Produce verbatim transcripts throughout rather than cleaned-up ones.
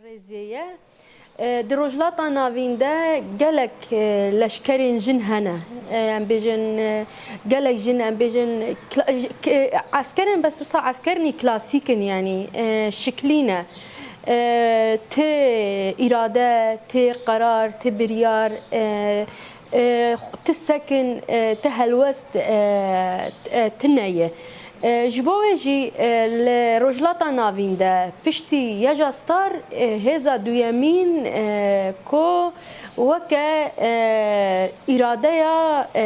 Rêzê ye. E, di Rojhilata Navîn de gelek, e, leşkerên jin hene. E, em bêjin, e, gelek jin, em bêjin, kla-, k-, eskerên bes wisa eskernî klasîk in, yanî, e, şiklî ne. E, ti îrade, ti qerar, ti biryar, e, e, ti sekin, e, ti helwest, e, e, tune ye. E, ji bo wê jî, e, li Rojhilata Navîn de piştî Yeja Star, e, hêza duyemîn, e, ku weke, e, îradeya, e,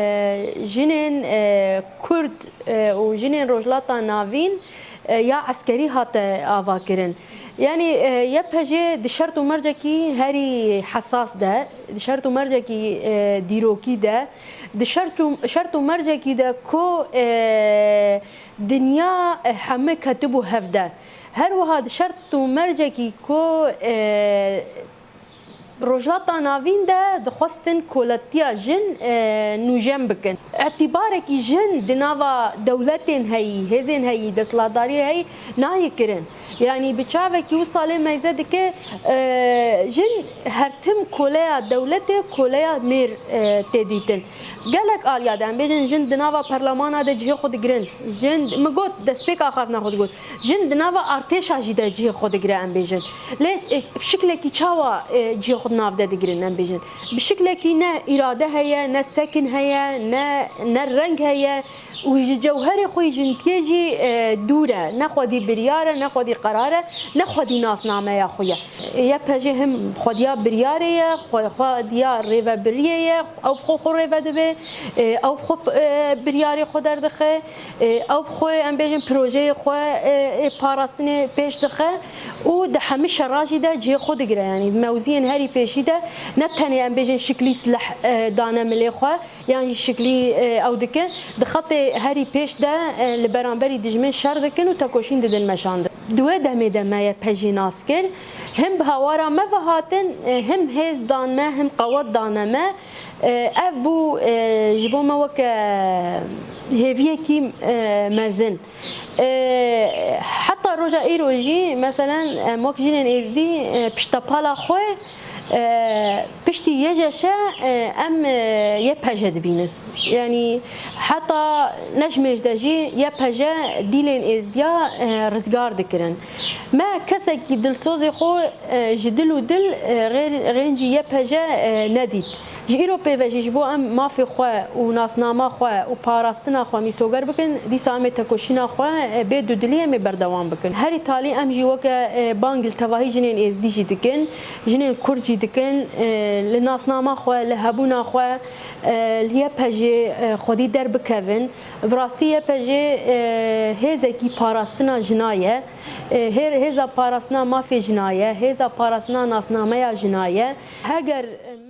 jinên, e, Kurd, e, û jinên Rojhilata Navîn, e, ya eskerî hate avakirin. Yanî, e, Y P J di şert û mercekî herî hesas de, di şert û mercekî, e, dîrokî de, di şert û, şert û mercekî de ku, e, dinya, e, heme ketibû hev de. Her wiha di şert û mercekî ku, e, Rojhilata Navîn de dixwestin koletiya jin, e, nûjen bikin. Îtîbarekî jin di nava dewletên heyî, hêzên heyî, desthilatdariyê heyî nayê kirin. Yanî bi çavekî wisa lê meyze dike, e, jin her tim koleya dewletê, koleya mêr, e, tê dîtin. Gelek aliya de, em bêjin, jin di nava perlemana de cihê xwe digirin. Jin, min got, destpêka axaftina xwe digot. Jin di nava artêşa jî de cihê xwe digire, em bêjin. Lê, e, bi şiklekî çawa, e, cihê xwe di nav de digirin, em bêjin? Bi şiklekî ne îrade heye, ne sekin heye, ne, ne reng heye û ji cewherê xwe yî jinitiyê jî, e, dûr e. Ne xwedî biryar e, ne xwedî qerar e, ne xwedî nasnameya xwe ye. Y P J him xwediya biryarê ye, xwe-, xwediya rêvebiriyê ye, ew bi xwe xwe rêve dibe, e, ew bi xwe, e, biryarê xwe derdixe. Ê, ew bi xwe, em bêjin, projeyê xwe, ê, ê parastinê pêş dixe û di hemî şera jî de cihê xwe digire. Yanî di mewziyên herî pêşî de ne tenê, em bêjin, şiklî sileh, e, dane milê xwe yan jî şiklî, e, ew dike. Di xetê herî pêş de, e, li beramberî dijmin şer dikin û tekoşîn didin meşandin. Di wê demê de me Y P J nas kir. Him bi hawara me ve hatin, e, him hêz dan me, him qewet dane me. E, ev bû, e, ji bo me weke hêviyekî, e, mezin. E, heta roja îro jî, meselen, em wek jinên êzdî, e, piştepala xwe, e, piştî Y J Ş, e, em, e, Y P J dibînin. Yanî heta ne ji mêj de jî Y P J dîlên êzdiya, e, rizgar dikirin. Me kesekî dilsozê xwe, e, ji dil û dil, e, xêr-, xêncî Y P J, e, nedît. Ji îro pê ve jî ji bo em mafê xwe û nasnama xwe û parastina xwe mîsoger bikin, dîsa em ê tekoşîna xwe, e, bê dudilî em ê berdewam bikin. Herî talî em jî weke, e, bang li tevahî jinên êzdî jî dikin, jinên kurd jî dikin, e, li nasnama xwe, li hebûna xwe, e, li Y P J, e, xwedî derbikevin. Bi rastî Y P J, e, hêzekî parastina jina ye. E, hê-, hêza parastina mafê jina ye, hêza parastina nasnameya jina ye. Heger, e,